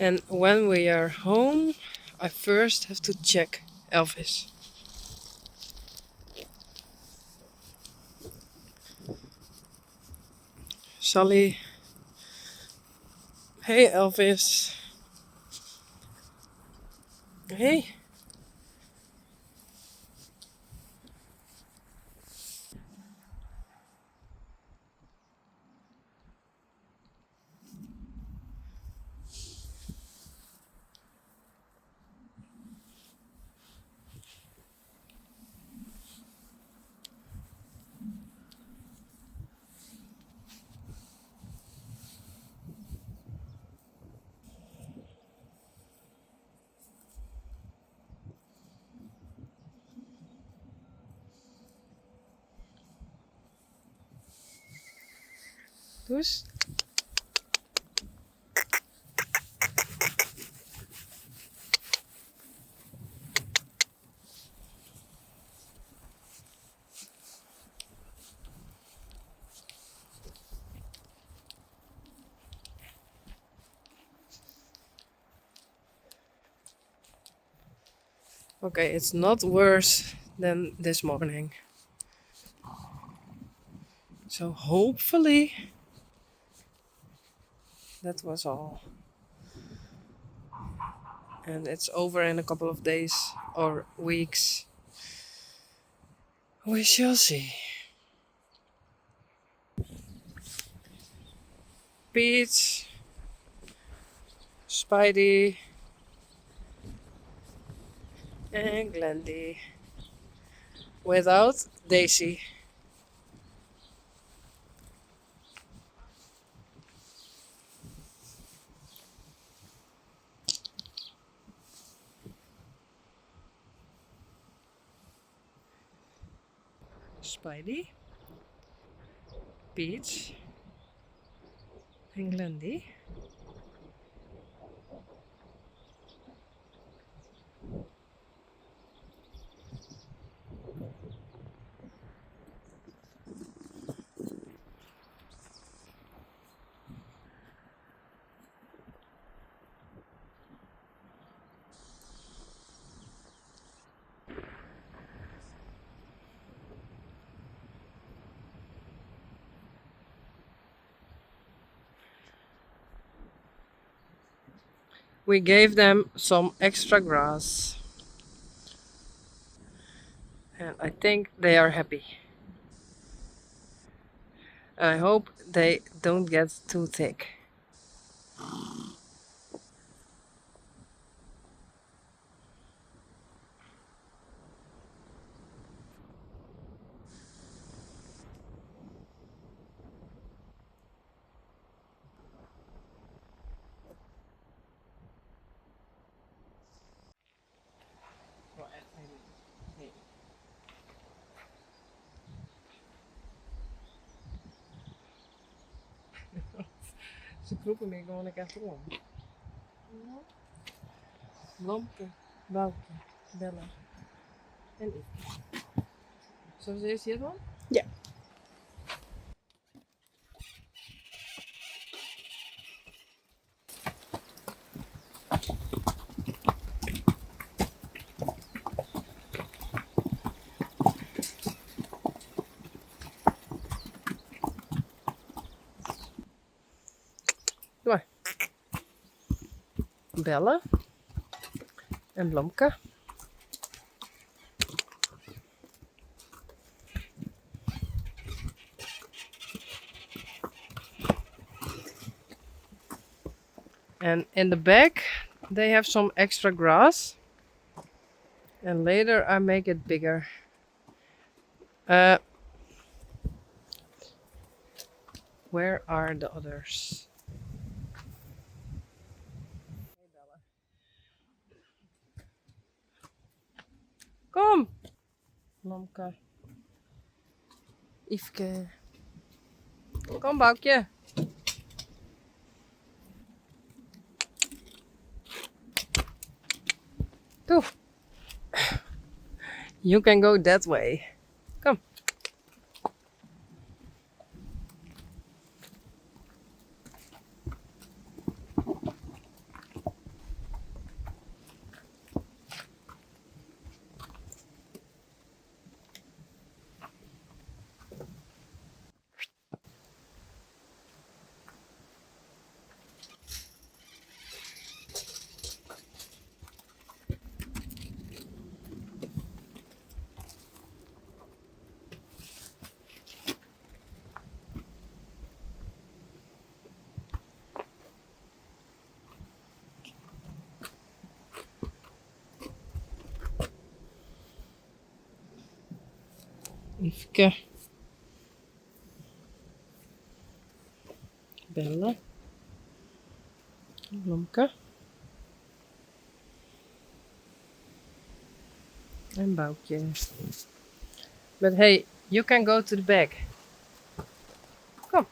And when we are home, I first have to check Elvis. Sally. Hey Elvis. Hey. Dus. Okay, it's not worse than this morning. So hopefully that was all. And it's over in a couple of days or weeks. We shall see. Peach, Spidey, and Glendy. Without Daisy. Spidey, Peach, and Glendy. We gave them some extra grass. And I think they are happy. I hope they don't get too thick. Wel echt heel Nee. Ze krûpe my gewoan ek echt oan. Blomke, Boukje, Bella en Yfke. Sille we se earst hjir dwaan? Ja. Doe mar. Belle en Blomke. And in the back they have some extra grass. And later I make it bigger. Where are the others? Hey Bella. Kom! Blomke. Yfke. Kom Boukje. Toe. You can go that way. Kom. Yfke. Belle. Blomke. En Boukje. But hey, you can go to the back. Kom.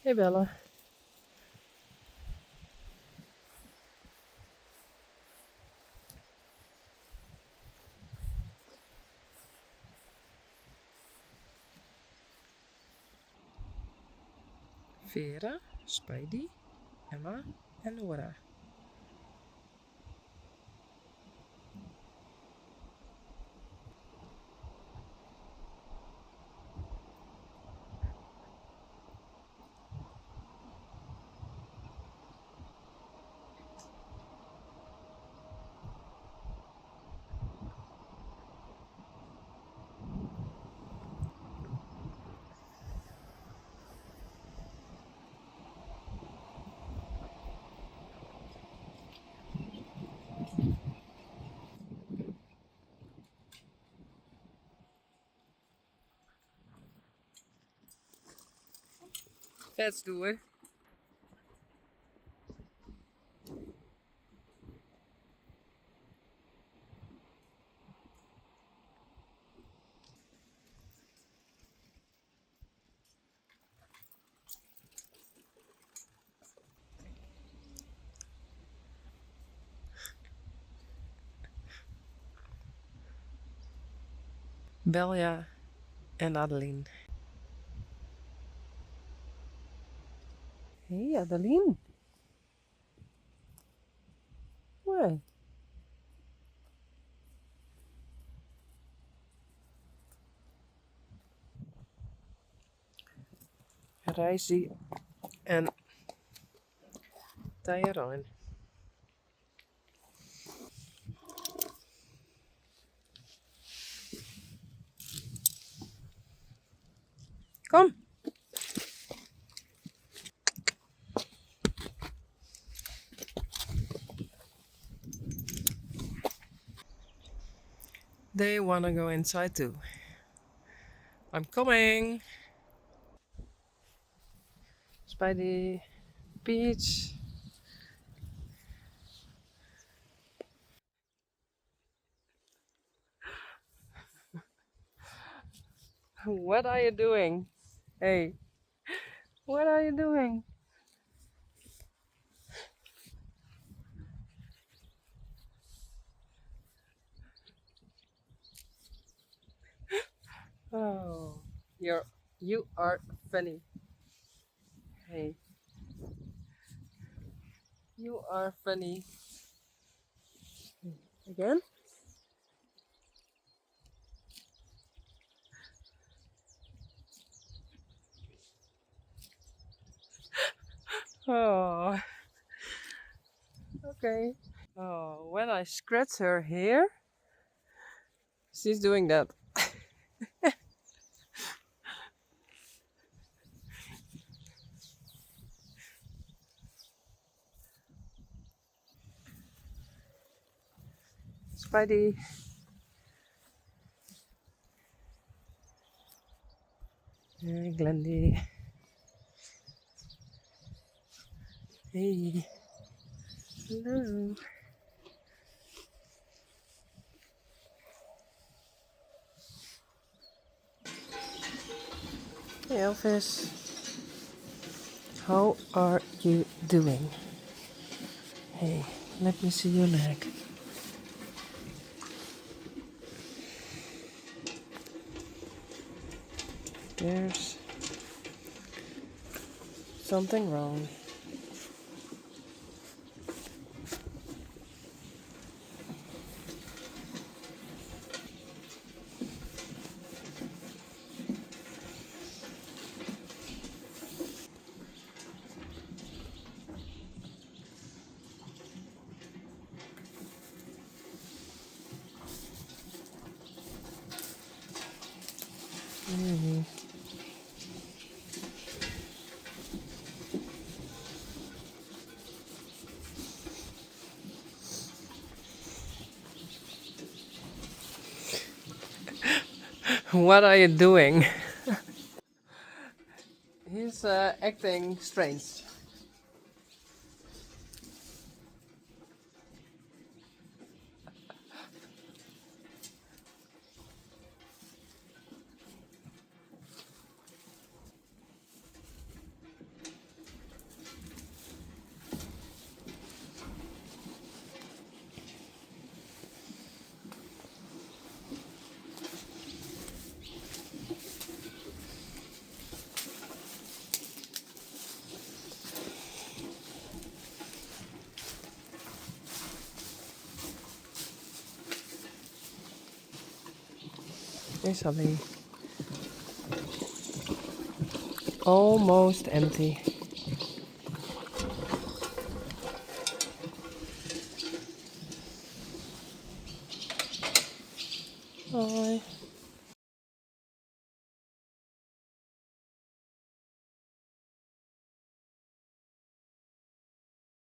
Hey Belle. Vera, Spidey, Emma en Nora. Fet stoer. Belja en Adeline. Hey Adeline. Hoi. Reisi en Tijerein. Kom. They wanna go inside too. I'm coming. Spidey, Peach. What are you doing? Hey, what are you doing? Oh, you are funny. Hey. You are funny. Again? Oh. Okay. Oh, when I scratch her hair, she's doing that. Spidey. Hey, Glendy. Hey. Hello. Hey Elvis. How are you doing? Hey, let me see your leg. There's something wrong. What are you doing? He's acting strange. Hey, Sally. Almost empty. Bye.